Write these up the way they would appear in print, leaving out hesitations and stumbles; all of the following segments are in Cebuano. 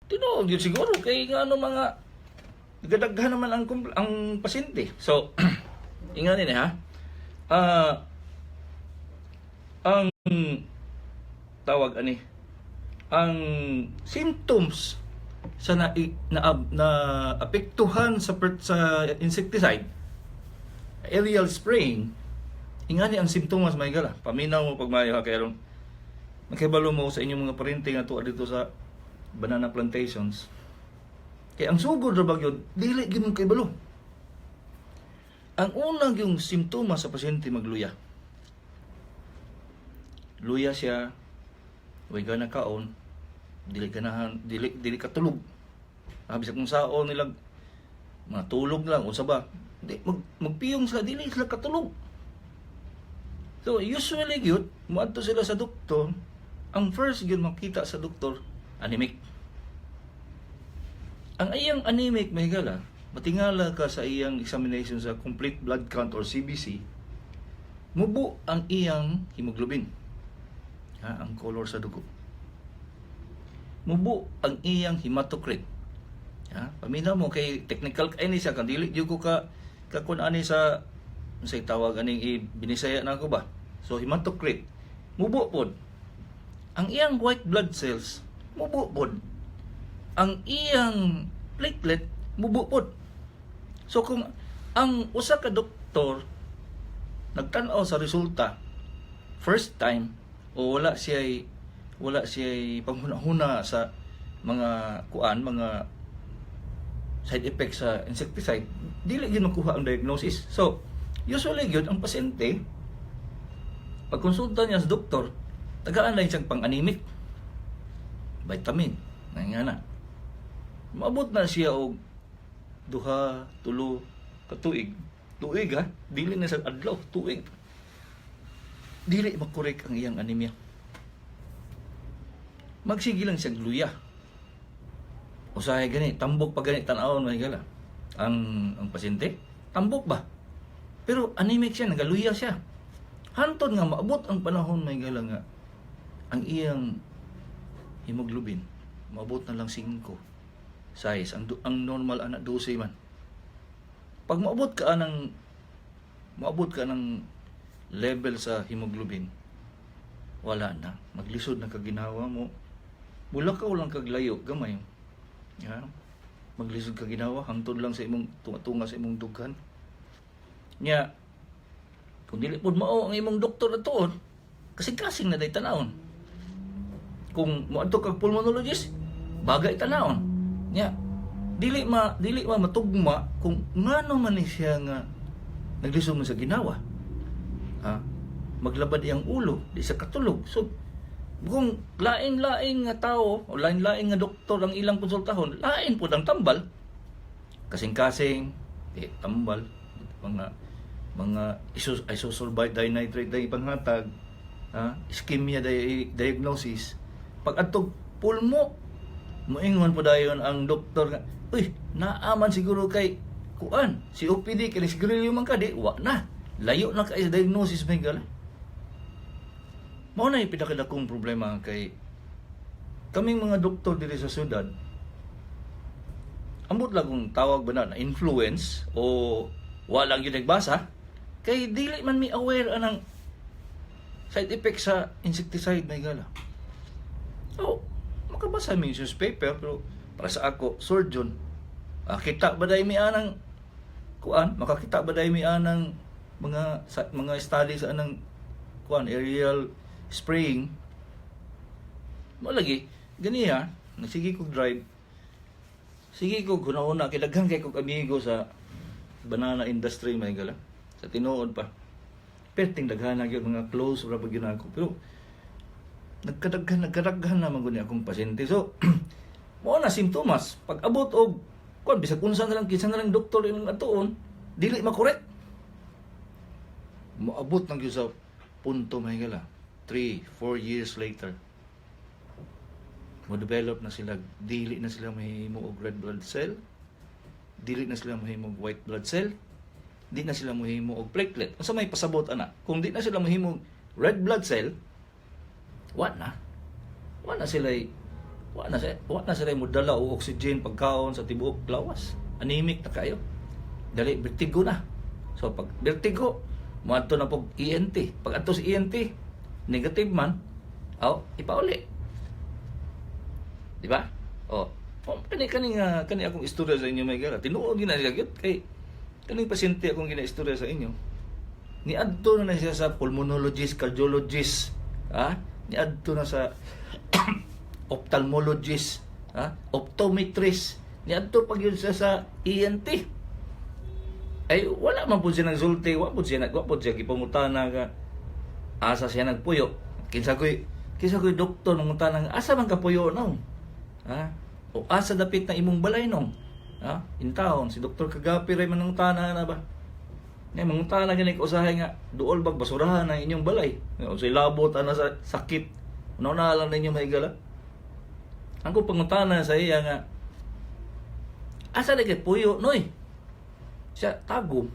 Tinuod yun siguro kay nga ano mga gadaghan naman ang pasyente. So, ingani ni ha. Ang tawag ani ang symptoms sa na, na, na apektuhan sa insecticide aerial spraying, ingani ang simptomas, mga higala. Paminaw mo pagmayo ha, kay aron makibalo mo sa inyong mga paryente nga tuwa dito sa banana plantations, kay ang sugod ra ba gyud, dili gyud mo kahibalo. Ang unang yung simptomas sa pasyente, magluya luya siya, way gana kaon, dili ganahan, dili dili katulog. Bisag kung saon nila, matulog lang unsa ba, di magpiyong sila, dili sila katulog. So usually gyud moadto sila sa doktor, ang first gyud makita sa doktor, anemic. Ang iyang anemic, mga higala, matingala ka sa iyang examination sa complete blood count or CBC, mubo ang iyang hemoglobin, ha, ang color sa dugo. Mubo ang iyang hematocrit, ha. Paminaw mo kay technical kay ni siya, kan dili gyud ko ka kakun ani sa unsay tawag aning binisaya na ako ba. So hematocrit mubo pod, ang iyang white blood cells mubo pod, ang iyang platelet mubo pod. So kung ang usa ka doktor nagtan-aw sa resulta first time o wala siya panghuna-huna sa mga kuan, mga side effects sa insecticide, dili gyud makuha ang diagnosis. So usually gyud ang pasyente, pag konsulta niya sa doktor, tagaan lang siyang pang-anemic vitamin na nga na maabot na siya og 2, 3 ka tuig. Tuig ha, dili na sa adlaw, tuig. Dili makorek ang iyang anemia. Magsige lang siyang luya. Usahay gani, tambok pa gani tan-awon, mga higala. Ang pasyente, tambok ba? Pero anemic siya, nagaluya siya. Hantod nga maabot ang panahon, mga higala, nga ang iyang hemoglobin maabot na lang 5 size. Ang normal ana 12 man. Pag maabot ka ng level sa hemoglobin, wala na, maglisod na kaginawa mo. Mulakaw lang kaglayo gamay. Ya. Maglisod ka ginawa hangtod lang sa imong tunga-tunga sa imong dughan. Nya kung dili pud mao ang imong doktor atuon, kasing-kasing na day tanawon. Kung moadto kag pulmonologist, bagay tanawon. Nya dili ma matugma kung ngano man ni siya nga naglisod mo sa ginawa. Ha? Maglabad iyang ulo, di sa katulog. So kung lain-lain nga tao o lain-lain nga doktor ang ilang konsultahon, lain pud ang tambal. Kasing-kasing, di tambal, mga isosorbide dinitrate day panghatag, ha? Ischemia day diagnosis. Pag adtog pulmo, moingon po dayon ang doktor nga, "Uy, naaman siguro kay kuan, COPD, kay sigarilyo man ka." Di, wa na. Layo na kay sa diagnosis, may gala. Mao na yung pinakadakong problema kay kaming mga doktor diri sa syudad, ambot lang kung tawag ba na, na influence o wala lang yun nagbasa, kay dili man mi aware anang side effect sa insecticide, may gala. Oh, makabasa mi sa newspaper, pero para sa ako, surgeon, kita ba dai mi anang kuan, makakita ba dai mi anang mga sa, mga study sa anang kuan, aerial spraying mo lagi ganiya. Nagsige kog drive, sige ko guna-una kay daghan kay kog amigo sa banana industry, may gala. Sa tinuod pa, perting daghan na gyud, mga close ra pa gyud ako, pero nagkadaghan na man gud ni akong pasyente. So mao na simptomas. Pag abot og kuan, bisag unsa na lang, kinsa na lang doktor imong atuon, dili makorek. Moabot nang gyud sa punto, mahigala, 3 4 years later, mo develop na sila, dili na sila mahimo og red blood cell, dili na sila mahimo og white blood cell, di na sila mahimo og platelet. Unsa may pasabot ana? Kung di na sila mahimo red blood cell, wa na sila. Wa na sila modala og oxygen, pagkaon sa tibuok lawas. Anemic na kayo. Dali vertigo na. So pag vertigo, moadto na pog ENT. Pag adto sa ENT, negative man, aw, ipauli. Di ba? Oh, oh kani kani nga kani akong istorya sa inyo, may gara. Tinuod gyud na siya gyud kay kaning pasyente akong ginaistorya sa inyo. Niadto na na siya sa pulmonologist, cardiologist, ha? Niadto na sa ophthalmologist, ha? Optometrist. Niadto pag yun siya sa ENT. Ay wala man pud siya nagsulti, wa pud siya gipangutana nga asa siya nagpuyo. Kinsa koy doktor mangutana nga asa man ka puyo nong? Ha? O asa dapit na imong balay nong? Ha? Intawon si Doktor Kagapi ray manangutana na ba? Nga mangutana gani ko usahay nga duol bag basurahan ang inyong balay. Nga unsay labot ana sa sakit. Una lang ninyo mahigala. Ang ko pangutana sa iya nga asa lagi puyo noy? Siya Tagum.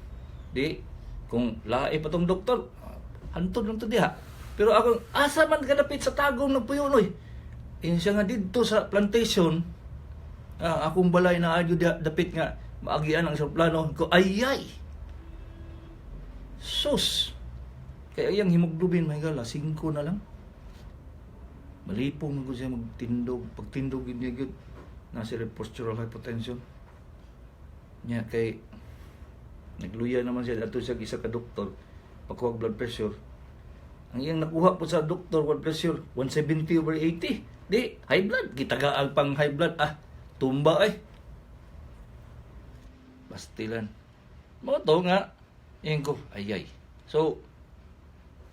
Di kung lahi pa tong doktor, hantod lang to diha. Pero ako, asa man kadapit sa Tagum nagpuyo noy? Eh, siya nga didto sa plantation, akong balay na adyo diha dapit nga maagian ang plano ko, ayay. Sus. Kaya iyang hemoglobin, mahigala, 5 na lang. Malipong na ko siya magtindog. Pagtindog yun niya gyud, nasa postural hypotension. Nya kay nagluya naman siya ato siya isa ka doktor pagkuha blood pressure. Ang iyang nakuha po sa doktor, blood pressure 170 over 80. Di high blood, gitagaag pang high blood, ah, tumba ay. Bastilan. Mao to nga iyang ko ayay. So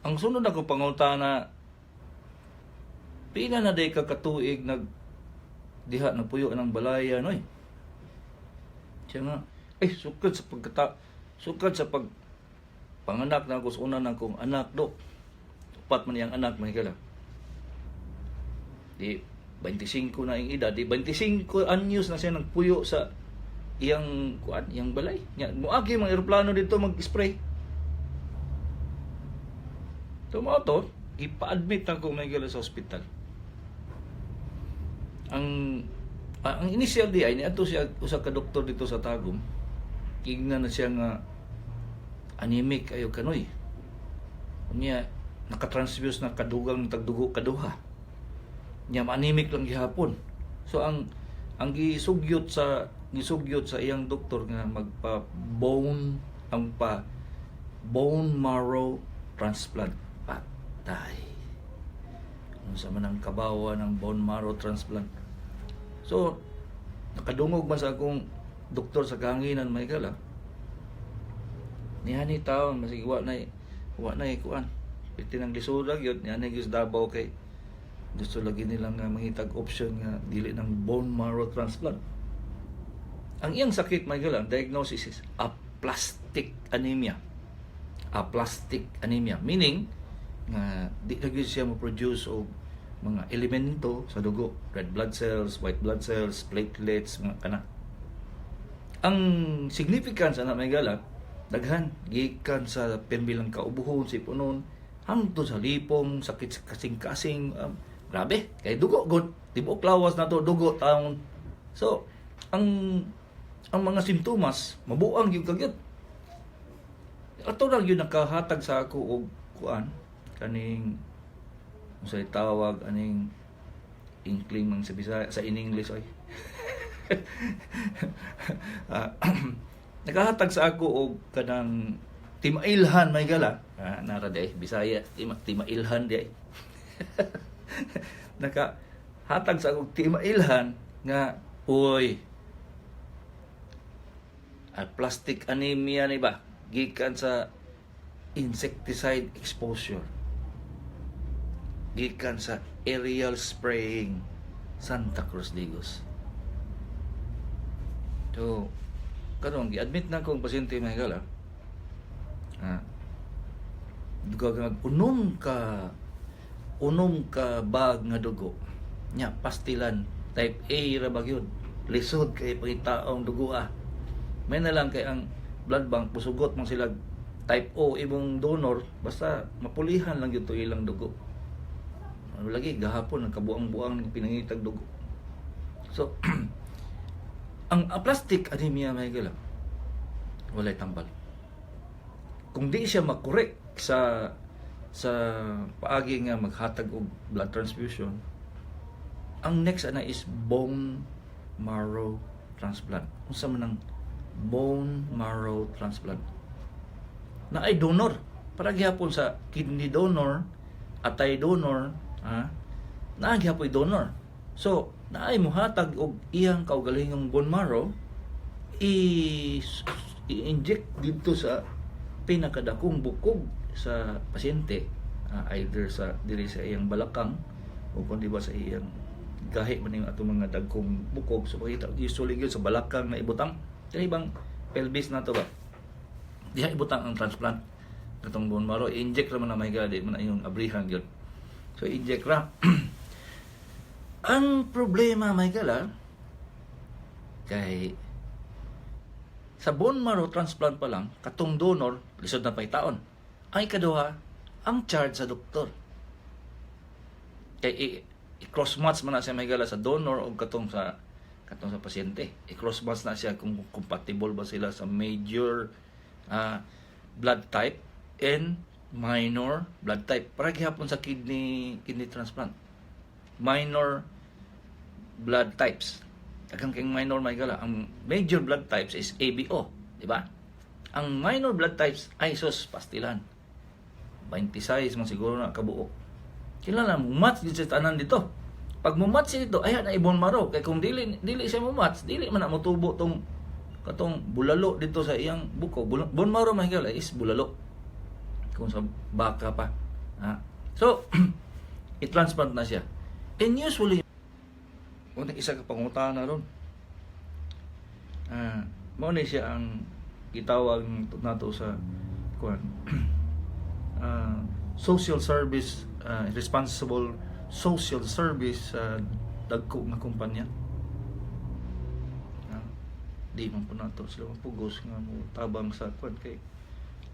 ang sunod ako pangutana, pila na day ka katuig nag diha nagpuyo ng balaya noy? Siya nga, eh, sukad sa pag panganak na ako sa una na akong anak do. Upat man iyang anak, mahigala. Di 25 na ang edad, di 25 anyos na siya nagpuyo sa iyang kuan, iyang balay. Nya moagi mga eroplano dito mag-spray. To mao to, ipa-admit ako, mahigala, sa ospital. Ang initial di ay niadto siya usa ka doktor dito sa Tagum. Gingnan na siya nga anemic ayo kanoy. Unya nakatransfuse na kadugang tagdugo kaduha. Nya anemic lang gihapon. So ang gisugyot sa iyang doktor nga magpa bone ang pa bone marrow transplant. Patay. Unsa man ang kabawa ng bone marrow transplant? So nakadungog man sa akong doktor sa kahanginan, may gala. Niani taon masig wa na kuan. Piti nang lisod gyud niani gyud sa Davao kay gusto lagi nila nga mangitag option nga dili ng bone marrow transplant. Ang iyang sakit, may gala, ang diagnosis is aplastic anemia. Aplastic anemia meaning nga di na gyud siya mo-produce og mga elemento sa dugo, red blood cells, white blood cells, platelets, mga kana. Ang significance ana, may gala, daghan gikan sa pirmilang kaubuhon, sipunon, hangtod sa lipong, sakit sa kasing-kasing, grabe kay dugo god, tibuok lawas nato dugo taon. So ang mga simptomas mabuang gyud kagyud. Ato lang yun nakahatag sa ako og kuan kaning unsay tawag aning inkling man sa Bisaya, sa in English ay. Nakahatag sa ako og kanang timailhan, may gala. Nara di ay Bisaya, timailhan di ay. Nakahatag sa ako timailhan nga uy, aplastic anemia ni ba gikan sa insecticide exposure, gikan sa aerial spraying, Santa Cruz, Digos. So karon gi-admit na akong pasyente, mga higala. Duga unom ka bag nga dugo nya, pastilan type A ra ba gyud. Lisod kay pangitaong dugo ah. May na lang kay ang blood bank musugot man sila type O imong donor basta mapulihan lang gyud to ilang dugo. Ano lagi gahapon ang kabuang-buang ng pinangitag dugo. So ang aplastic anemia, mga higala, walay tambal. Kung di siya makorek sa paagi nga maghatag og blood transfusion, ang next ana is bone marrow transplant. Unsa man ang bone marrow transplant? Naay donor para gihapon sa kidney donor, atay donor, ha, naa gihapoy donor. So naay muhatag og iyang kaugalingong bone marrow, i i-inject dito sa pinakadakong bukog sa pasyente, either sa diri sa iyang balakang o kung di ba sa iyang gahi man yung atong mga dagkong bukog. So pakita, usually gyud sa balakang na ibutang, kani bang pelvis na to ba, diha ibutang ang transplant katong bone marrow. Inject ra man na, mga, di man na yung abrihan gyud. So inject ra. Ang problema, mga higala, kay sa bone marrow transplant pa lang, katong donor lisod na pangitaon. Ang ikaduha, ang charge sa doktor, kay i-cross match man na siya, mga higala, sa donor o katong sa pasyente. I-cross match na siya kung compatible ba sila sa major blood type and minor blood type. Para gihapon sa kidney transplant, minor blood types. Daghang kayong minor, mga higala. Ang major blood types is ABO, di ba? Ang minor blood types ay, sus, pastilan. 26 man siguro na kabuok. Kailangan mo match dito sa tanan dito. Pag mo match dito, ay na i-bone marrow. Kay kung dili dili siya mo match, dili man na motubo tong katong bulalo dito sa iyang buko. Bone marrow, mga higala, is bulalo. Kung sa baka pa. Ha? So, i-transplant na siya. And usually, kung isa ka pangutana ron, mao ni siya ang gitawag nato sa kuan, social service, responsible social service sa dagko nga kumpanya. Di man po nato sila mapugos nga mo tabang sa kuan, kay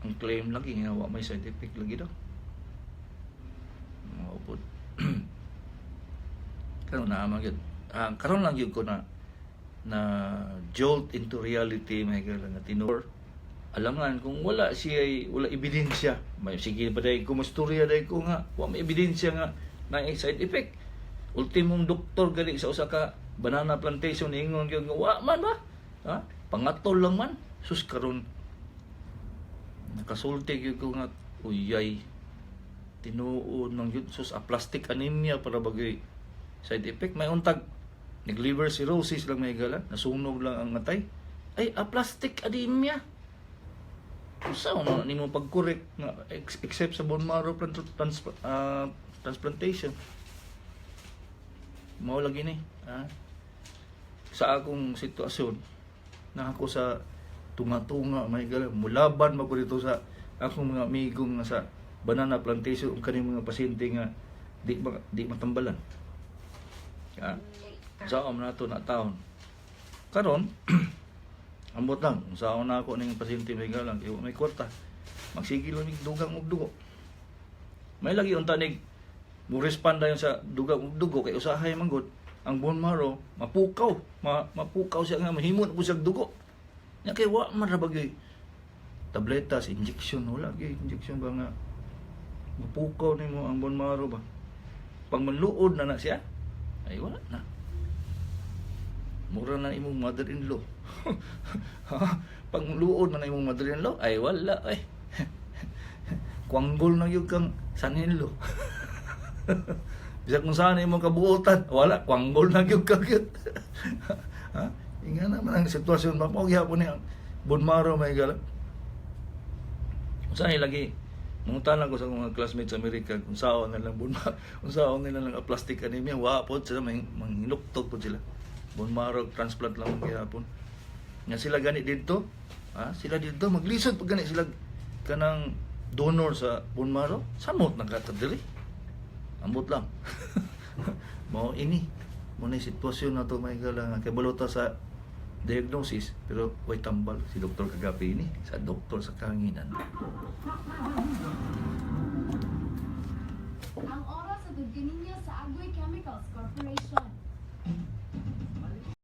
ang claim lagi nga wa may side effect lagi daw. Mga upod. Karon na man gyud. Karon lang gyud ko na na jolt into reality, mga higala, nga tinur alangan kung wala siya, wala ebidensya. May sige pa dahil ko mastorya dahil ko nga wa may ebidensya nga na side effect. Ultimong doktor gali sa usa ka banana plantation ingon gyud nga wa man ba, ha, pangatol lang man. Sus, karon nakasulti gyud ko nga uyay, tinuod nang gyud. Sus, aplastic anemia para bagay side effect. May untag nag liver cirrhosis lang, mga higala, nasunog lang ang atay, ay aplastic anemia. Usa man nimo pag-correct nga except sa bone marrow transplantation? Mao lagi ni, ah. Sa akong sitwasyon na ako sa tunga-tunga, mga higala, mulaban man ko dito sa akong mga amigo nga sa banana plantation ug kaning mga pasyente nga di matambalan. Sa man nato na taon karon, ambot lang unsaon na ako ning pasyente, mga higala, kay wa may kwarta, magsige lang mig dugang og dugo. May lagi unta nig mo respond dayon sa dugang og dugo, kay usahay man gud ang bone marrow mapukaw, mapukaw siya nga mahimo na po siya dugo nya, kay wa man ra bagay tabletas, injection. Wala gyud injection ba nga mapukaw nimo ang bone marrow ba. Pag manluod na na siya, ay wala na, mura na imong mother-in-law. Ha? Pag luod na na imong mother-in-law, ay wala ay kwanggol na gyud kang son-in-law. Bisag kung saan imong kabuotan, wala, kwanggol na gyud ka gyud. Ha? Inga naman ang sitwasyon ba mao gihapon ni ang bone marrow, mga higala. Usahay lagi mangutana ko sa mga classmates sa Amerika kung saon na lang bone marrow, kung saon nila lang aplastic anemia, wa pod sila manghinuktok pod sila. Bone marrow transplant lang ang gihapon. Nga sila gani didto, ha? Sila didto maglisod pag gani sila kanang donor sa bone marrow, samot nang kata diri. Ambot lang. Mao ini. Mao na sitwasyon na to, mga higala, nga kay balota sa diagnosis pero way tambal. Si Dr. Kagapi ini sa doktor sa kahanginan. Ang oras sa ninyo sa Agway Chemicals Corporation.